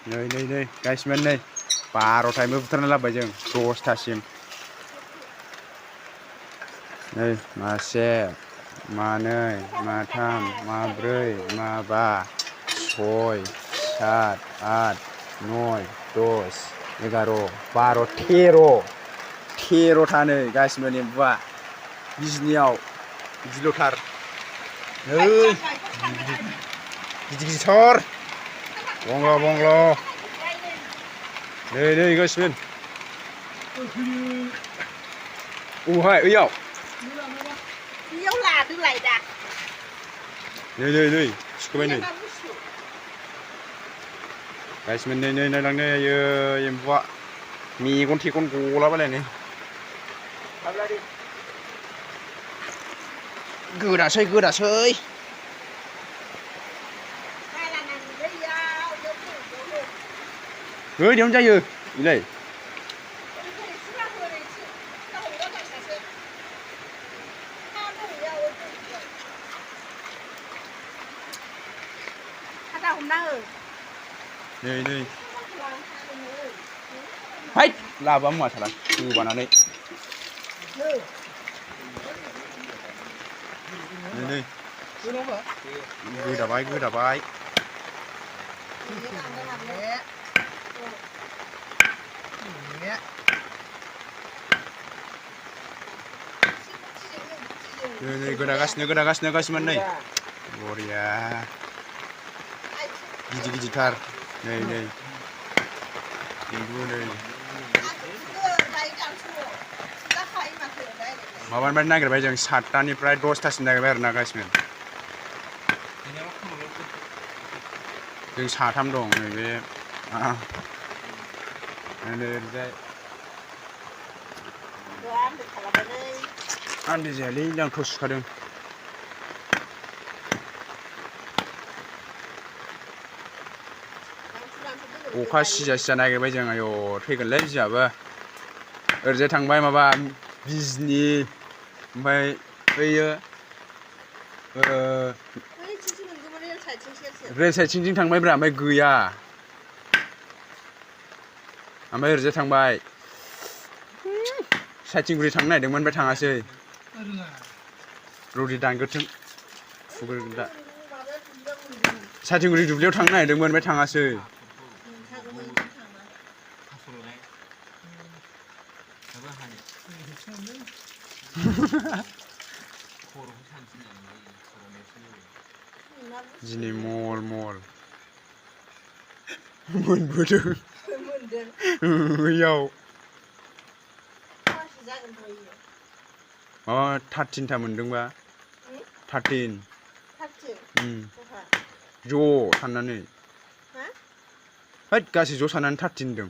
नै गाइसमोन नै 12थायैनो बुथारना लाबोबाय जों 10थासिम नै मासे मानै माथाम माब्रै माबा 6 7 8 9 10 11 12 13था नै गासिबो एम्बुआ बिजनियाव गिल'थार नै गिदिर बंग्ल' नै गासिबो अहाय ओयाव लादोलाय दा नै सिखोबाय नै गासिबो नै नायलांनो आयो एम्बुआ मेगन थेगन गलाबायलायनाय गोदासै गोदायावनो जायो इलाय नै हाइट लाबोआ मुवा साला गोबानानै नै गोदाबाय नै गोदागासिनो गासिबो नै बरिया गिदिरथार नै एम्बु नै माबानिफ्राय नागिरबाय जों 7थानिफ्राय 10थासिम नागिरबाय आरोना गासिबो जों 3 दं नैबे ओरैजाय आन्दाय जायालै आं थस सुखादों अखा सिजा नागिरबाय जों आयौ थैगोनलै बिमाबो ओरैजाय थांबाय माबा बिजनि ओमफ्राय बैयो रेल साइडथिं थांबायब्रा ओमफ्राय गैया ओमफ्राय ओरैजाय थांबाय साइथिंगुरि थांनो नागिरदोंमोन ओमफ्राय थाङासै रडि दानग्रोथों फुग्रोगोन दा साइथिंगुरि दुब्लियाव थांनो नागिरदोंमोन ओमफ्राय थाङासै दिनै मल मोनबोदों बैयाव माबा 13था मोनदोंबा 13 ज' साननानै होद गासै ज' साननानै 13 होनदों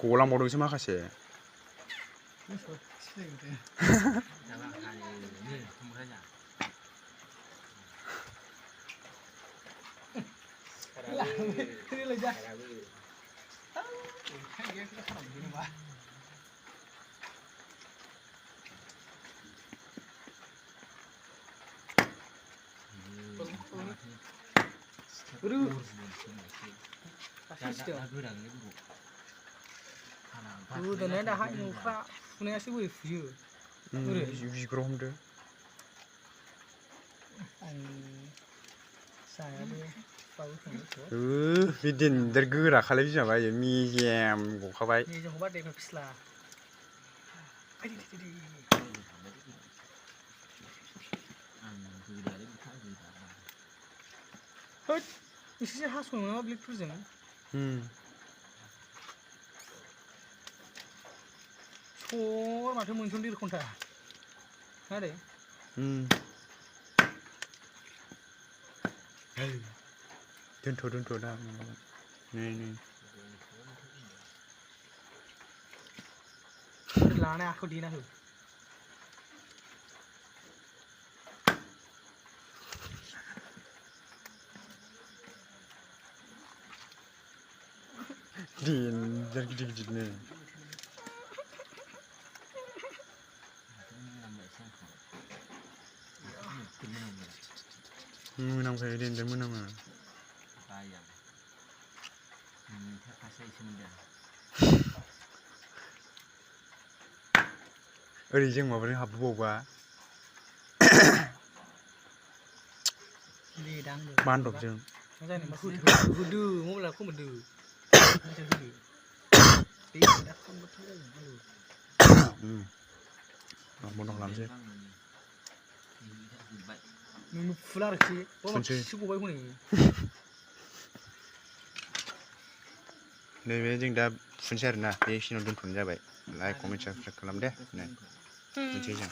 गलांबावदोंसो माखासे गोदोनाया दाहाय न'फ्रा फुनायासो बोरै फुयो बिग्र' हमदो बे देनजार गोराखालै बिमाबा मेजेम गखाबाय मेजेमखौबा देखाय फिस्ला होद एसेसो हास'नो नामा ब्लेडफोरजों सर माथो मोनसेयावनो 1.5 घन्टा मारै दोनथ' दा नै लानाय आखाइयाव देना हो देनजार गिदिरनो मोनामखायो देनजार मोनामो बाया थाखासै सोमोन्दो ओरै जों माबाजों हाबबावबा बान्दबजों मा जानो मा होदो मबाइला खोमोरदो होदो बे दा खालामबाथाय जागोन बन्द' खालामसै नोंनो फुला आरोखि फुनसै खिसो गबाय हनै नैबे जों दा फुनसै आरोना बे सिनाव दोनथ'नाय जाबाय लाइक कमेन्ट साबसक्राइब खालाम दे फुनसै जों